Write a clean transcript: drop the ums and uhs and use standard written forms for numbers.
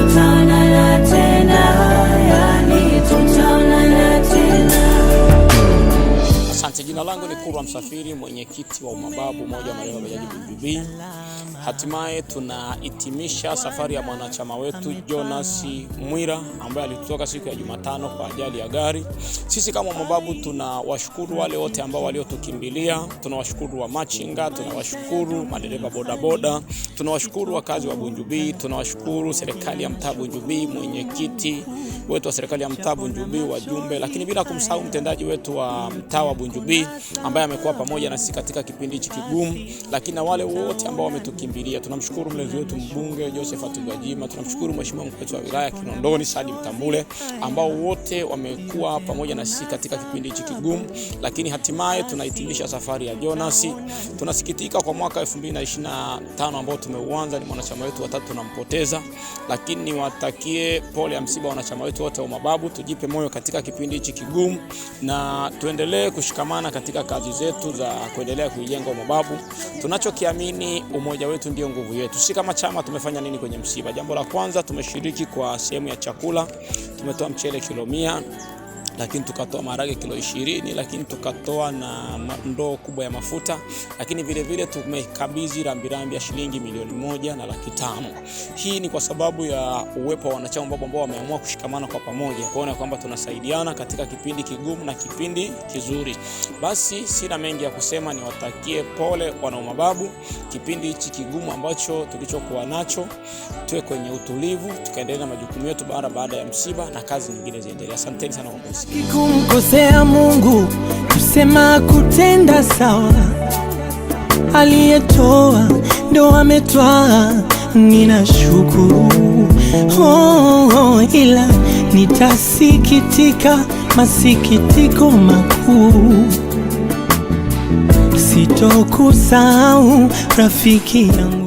Tutaonana tena, yani tutaonana tena. Asante. Jina langu ni Kurwa Msafiri, mwenyekiti wa UMABABU, umoja wa madereva bajaji Bunju. Hatimaye tunahitimisha safari ya mwanachama wetu Jonas Mwira ambaye alitutoka siku ya Jumatano kwa ajali ya gari. Sisi kama UMABABU tunawashukuru wale wote ambao waliotukimbilia, tunawashukuru wa machinga, tunawashukuru madereva bodaboda, tunawashukuru wakazi wa Bunju B, tunawashukuru serikali ya mtaa Bunju B, mwenyekiti wetu wa serikali ya mtaa Bunju B, wajumbe, lakini bila kumsahau mtendaji wetu wa mtaa wa Bunju B ambaye amekuwa pamoja na sisi katika kipindi hichi kigumu, lakini na wale wote ambao wametukimbilia. Tunamshukuru mlezi wetu mbunge Josephat Gwajima, tunamshukuru mheshimiwa mkuu wetu wa wilaya Kinondoni Sadi Mtambule, ambao wote wamekuwa pamoja na sisi katika kipindi hichi kigumu, lakini hatimaye tunahitimisha safari ya Jonas. Tunasikitika kwa mwaka 2025 ambao tumeuanza, ni mwanachama wetu watatu tunampoteza, lakini niwatakie pole ya msiba wanachama wetu wote wa UMABABU. Tujipe moyo katika kipindi hichi kigumu na tuendelee kushikamana katika kazi zetu za kuendelea kuijenga UMABABU. Tunachokiamini, umoja wetu ndio nguvu yetu. Sisi kama chama tumefanya nini kwenye msiba? Jambo la kwanza, tumeshiriki kwa sehemu ya chakula, tumetoa mchele kilo 100, lakini tukatoa maharage kilo 20, lakini tukatoa na ndoo kubwa ya mafuta, lakini vile vile tumekabidhi rambirambi ya shilingi 1,500,000. Hii ni kwa sababu ya uwepo wa wanachama ambao wameamua kushikamana kwa pamoja, kuona kwamba tunasaidiana katika kipindi kigumu na kipindi kizuri. Basi sina mengi ya kusema, niwatakie pole wana UMABABU. Kipindi hichi kigumu ambacho tulichokuwa nacho, tuwe kwenye utulivu, tukaendelea na majukumu yetu baada ya msiba na kazi nyingine ziendelee. Asanteni sana kwa kunisikia. Kumkosea Mungu, kusema kutenda sawa, aliyetoa ndo ametwaa, ninashukuru oh, oh, ila nitasikitika masikitiko makuu, sitokusahau rafiki yangu.